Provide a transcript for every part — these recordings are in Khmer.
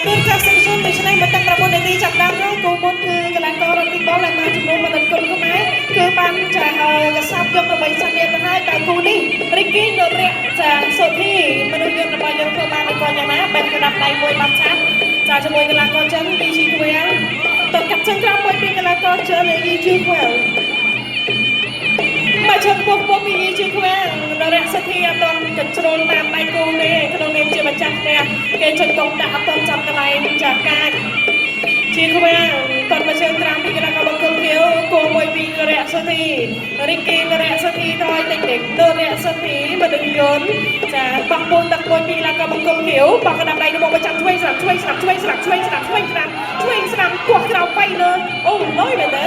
ទូរទស្សនិកជនដូច្នេះមកតាំង9នាទីចាប់ដើមហើយគូមុនគឺកីឡាកររ៉ុប៊ីបលដែលមកជំនួសមកដល់គុណខ្មែរគឺបានចាកសោបយក8សន្និទៅហើយតែគូនេះរីគីនរៈចាសុធីមនុស្សយន្តរបស់យើងធ្វើបានក៏យ៉ាងណាបែបក្តាប់ដៃមួយបាត់ឆាប់ចាជាមួយកីឡាករចិនពីជីខ្វាំងតកាត់ជើងក្រោមមួយពីកីឡាករចិនយីជីខ្វាំងមកជើងពុះពុះពីយីជីខ្វាំងនរៈសុធីអត់ទាន់កញ្ជ្រោលតាមដៃគូទេក្នុងនាមជាម្ចាស់ផ្ទះគេចុចកុងដាក់អត់ទាន់ចំកន្លែងចាកាចជាខ្វាំងតមកជើងក្រោមពីកីឡាករបង្គោលខៀវគោមួយពីនរៈសុធីរីគីនរៈសុធីថយតិចតិចនរៈសុធីមនុស្សយន្តចាបោះពូនទឹកមួយពីកីឡាករបង្គោលខៀវបោះកណ្ដាប់ដៃរបស់ប្រចាំឆ្វេងស្ដាំឆ្វេងស្ដាំឆ្វេងស្ដាំឆ្វេងស្ដាំឆ្វេងស្ដាំឆ្វេងស្ដាំគោះក្រោមបៃលើអូលយមែនទេ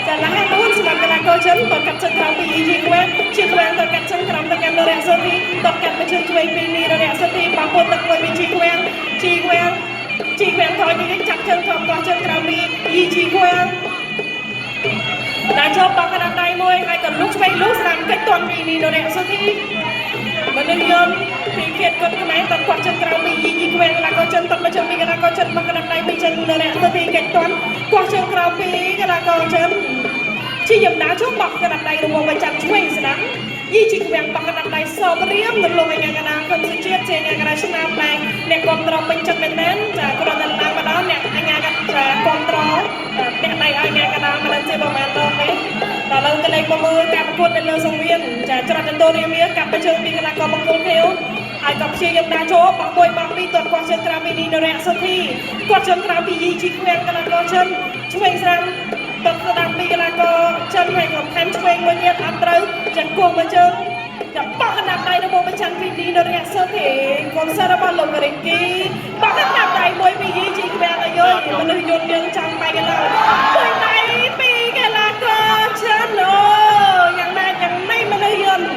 ចាលះនួនសម្រាប់កីឡាករចិនតកាត់ជើងក្រោមពីយីជាខ្វាំងជាខ្វាំងតកាត់ជើងក្រោមទៅកាន់នរៈសុធីតកាត់មកជើងឆ្វេងពីនរៈសុធីបោះពូនទឹកមួយពីជីខ្វាំងជីខ្វាំងជីខ្វាំងថយនេះចាប់ជើងធំកោះជើងក្រោមពីយីជីខ្វាំងដាក់ចូលបោះកណ្ដាប់ដៃមួយហើយក៏លុកឆ្វេងលុកស្ដាំកិច្ចតន់ពីនរៈសុធីមនុស្សយន្តពីឃាតគាត់ខ្មែរតគាត់ជើងក្រោមពីយីជីខ្វាំងកីឡាករចិនតមកជើងពីកីឡាករចិនបោះកណ្ដាប់ដៃពីចិននរៈសុធីកិច្ចតន់កោះជើងក្រោមពីកីឡាករចិនជាយំដាជុំបោះកណ្ដាប់ដៃរងមកចាំឆ្វេងស្ដាំយីជីខ្វាំងបោះកណ្ដាប់ដៃសបរៀមនៅលោកអញ្ញាកណាគុណសុជាតិជាអញ្ញាកណាឆ្នាំដែរអ្នកគ្រប់ត្រពេញចិត្តមែនទែនចាគ្រាន់តែឡើងមកដល់អ្នកអញ្ញាកចាគ្រប់ត្រអ្នកដៃឲ្យអញ្ញាកណាមិនដឹងជាប្រហែលដងទេដល់ឡើងកលេចមកមើលការប្រកួតនៅលើសង្វៀនចាច្រត់ចន្ទរាមាកាប់ទៅជើងពីកីឡាករបង្គោលខៀវហើយក៏ព្យាយាមដាក់ចូលបោះមួយបោះពីរទាត់គាត់ជើងក្រៅពីនេះនរៈសុធីគាត់ជើងក្រៅពីយីជីខ្វាំងកីឡាករចិនឆ្វេងស្ដាំតស្ដាំពីកីឡាករចិនហើយក៏ថែមឆ្វេងមួយទៀតអត់ត្រូវចាគោះមកជើងចាបោះកណ្ដាប់ដៃរបស់ប្រចាំពីនេះនរៈសុធីកូនសិស្សរបស់លោករីគីបោះកណ្ដាប់ដៃមួយពីយីជីខ្វាំងអាយុមនុស្សយន្តយើងចាំបាយកីឡាមួយដៃពីកីឡាករចិនអូយ៉ាងណាយ៉ាងណីមនុស្សយន្ត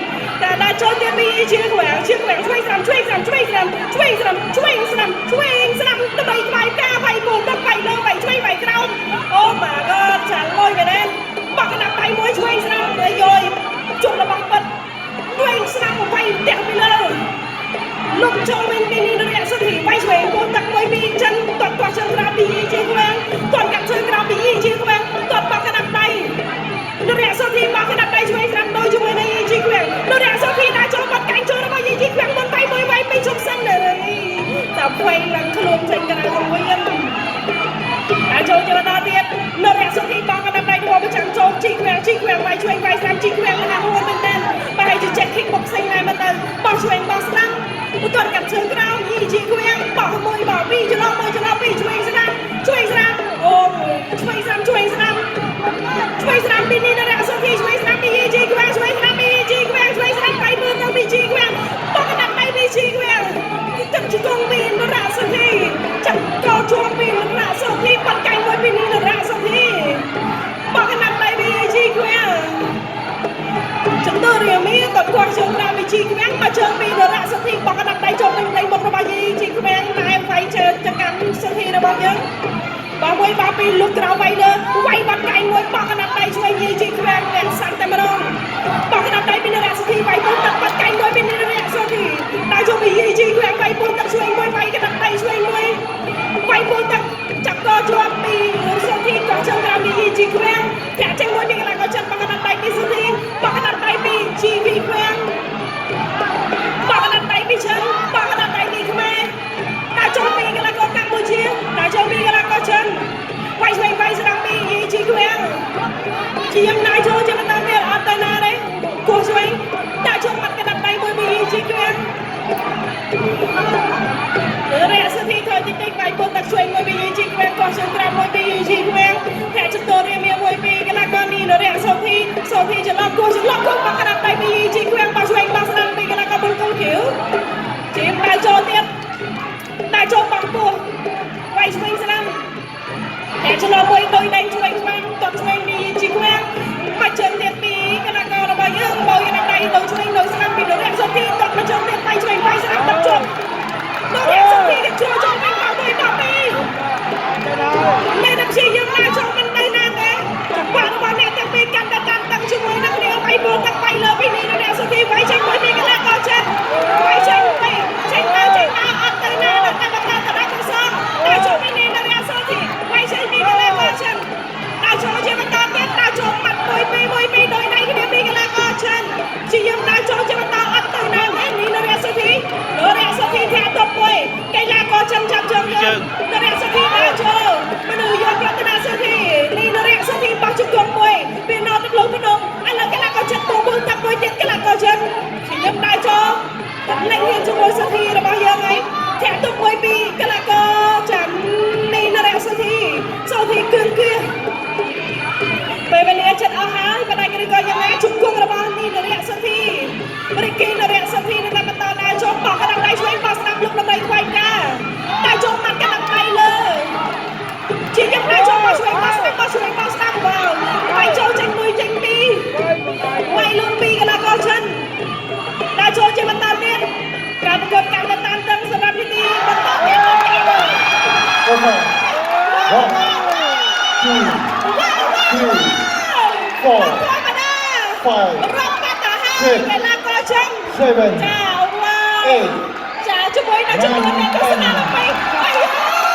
តែដល់ចូលទៀតពីជាខ្វាំងជាខ្វាំងឆ្វេងស្ដាំឆ្វេងស្ដាំឆ្វេងស្ដាំឆ្វេងស្ដាំឆ្វេងស្ដាំឆ្វេងស្ដាំដើម្បីក្បាយការវាយគោទឹកវាយលើវាយឆ្វេងវាយក្រោមអូ my god ចាលុយមែនទេបោះកណ្ដាប់ដៃមួយឆ្វេងស្ដាំអាយយជុំរបស់ពិតឆ្វេងស្ដាំវាយផ្ទះពីលើលុបចូលវិញពីនេះរយៈសុធីវាយឆ្វេងគោទឹកមួយពីចិនទាត់ទាត់ជើងក្រៅពីជាខ្វាំងទាត់កាត់ជើងក្រៅពីជាខ្វាំងទាត់បោះកណ្ដាប់ដៃនរៈសុធីបោះកណ្ដាប់ដៃឆ្វេងស្ដាំដូចជាមួយនឹងយីជីខ្វាំងនរៈសុធីដាក់ចូលបាត់កាញ់ចូលរបស់យីជីខ្វាំងមុនដៃមួយវាយពីជុំសិនចាប់ខ្វែងឡើងខ្លួនចេញក្រៅកងវៀនដាក់ចូលជាបន្តទៀតនរៈសុធីបោះកណ្ដាប់ដៃរបស់ប្រចាំចូលជីខ្វាំងជីខ្វាំងវាយឆ្វេងវាយស្ដាំជីខ្វាំងលះហួនមែនតើប្រហែលជាចេះ kick boxing ដែរមែនតើបោះឆ្វេងបោះស្ដាំឧទាហរណ៍កាត់ជើងក្រោមយីជីខ្វាំងបោះមួយបោះពីរច្រឡំមួយច្រឡំពីរឆ្វេងស្ដាំឆ្វេងស្ដាំអូឆ្វេងស្ដាំឆ្វេងស្ដាំឆ្វេងស្ដាំពីនេះនរៈសុធីឆ្វេងស្ដាំពីយីជីខ្វាំងឆ្វេងស្ដាំពីយីជីខ្វាំងឆ្វេងស្ដាំដៃមើលទៅពីជីខ្វាំងបោះកណ្ដាប់ដៃពីជីខ្វាំងទឹកជង្គង់ពីនរៈសុធីចាក់កោជួពីនរៈសុធីបាត់កែងមួយពីនេះនរៈសុធីបោះកណ្ដាប់ដៃពីយីជីខ្វាំងចន្ទរាមាតគាត់ជើងក្រៅពីជីខ្វាំងមកជើងពីនរៈសុធីបោះកណ្ដាប់ដៃចូលពេញដៃមុខរបស់យីជីខ្វាំងតែវាយជើងចកម្មសុធីរបស់យើងបោះមួយបោះពីរលុកក្រៅវាយលើវាយបាត់កែងមួយបោះកណ្ដាប់ដៃឆ្វេងយីជីខ្វាំងអ្នកសាន់តែម្ដងបោះកណ្ដាប់ដៃពីនរៈសុធីវាយពុំទឹកបាត់កែងមួយពីនរៈសុធីដល់ចូលពីយីជីខ្វាំងវាយពុំទឹកឆ្វេងមួយវាយកណ្ដាប់ដៃឆ្វេងមួយវាយពុំទឹកចាប់កជាប់ពីសុធីក៏ជើងក្រៅពីយីជីខ្វាំងធាក់ចេញមួយពីកន្លែងក៏ចិនបោះកណ្ដាប់ដៃពីសុធីបោះកណ្ដាប់ដៃពីជីវីខ្វាំងបោះកណ្ដាប់ដៃពីចិនបោះកណ្ដាប់ដៃពីខ្មែរដាក់ចូលពីកីឡាករកម្ពុជាដាក់ចូលពីកីឡាករចិនវាយឆ្វេងវាយស្ដាំពីយីជីខ្វាំងជាយំណាយចូលជាបន្តទៀតអត់ទៅណាទេគោះឆ្វេងដាក់ចូលបាត់កណ្ដាប់ដៃមួយពីយីជីខ្វាំងរយៈសុធីថយតិចតិចវាយពុនទឹកឆ្វេងមួយពីយីជីខ្វាំងកោះជើងក្រៅមួយពីយីជីខ្វាំងធាក់ចន្ទរាមាមួយពីកីឡាករនេះរយៈសុធីសុធីច្រឡំគោះច្រឡំគោះបាក់កណ្ដាប់ដៃពីយីជីខ្វាំងបោះឆ្វេងបោះស្ដាំពីកីឡាករបង្គោលខៀវជាដាក់ចូលទៀតដាក់ចូលបោះពោះវាយឆ្វេងស្ដាំតែឆ្លងមួយដូចដេញឆ្វេងស្វាំតបឆ្វេងពីជីខ្វាំងមកជើងទៀតពីកីឡាកររបស់យើងបោយកណ្ដាប់ដៃទៅឆ្វេងទៅស្ដាំពីរយៈសុធីតបមកជើងទៀតវាយឆ្វេងវាយស្ដាំតជាប់រយៈសុធីគេជួយចូលវិញបោះមួយបោះពីរនៅតែព្យាយាមណាចូលមិនទៅណាទេចង្វាក់របស់អ្នកទាំងពីរកាន់តែតាន់តឹងជាមួយនឹងគ្នាវាយបួនទឹកវាយលើពីនេះរយៈសុធីវាយចេញមួយពីកីឡាករចិនវាយចេញទៅចេញទៅចេញមកអត់ទៅណានៅតែបន្តទៅដល់ទាំងសងតែចូល ជើង នរៈសុធីដើរចូលមនុស្សយន្តរតនាសុធីនេះនរៈសុធីបោះជង្គង់មួយពីណោទឹកលុះភ្នំឥឡូវកីឡាករចិនទូមួយតាក់មួយទៀតកីឡាករចិនខ្ញុំដើរចូលតម្លែងហ៊ានជាមួយសុធីរបស់យើងហើយធាក់ទុកមួយពីកីឡាករចាំនេះនរៈសុធីសុធីគឿងគៀពេលវេលាចិត្តអស់ហើយបដិឬក៏យ៉ាងណាជង្គង់របស់នេះនរៈសុធីរិគីនរៈសុធីនឹងបន្តដើរចូលបោះកណ្ដាលដៃឆ្វេងបោះស្ដាំលោកដើម្បីថ្វាយការតែចូលម៉ាត់កណ្ដាលដៃលើជាយ៉ាងណាចូលបោះឆ្វេងបោះស្ដាំបោះឆ្វេងបោះស្ដាំវ៉ាវវាយចូលចេញមួយចេញពីរវាយលូនពីកីឡាករចិនដើរចូលជាបន្តទៀតការប្រកួតកាន់តែតានតឹងសម្រាប់ពិធីបន្តទៀត Okay. One, two, three, four, five, រាប់បាត់ទៅហើ six, យកីឡាករចិន seven, ចាវ៉ាវ eight, ចាជាមួយនឹងចំនួនអ្នកទស្សនា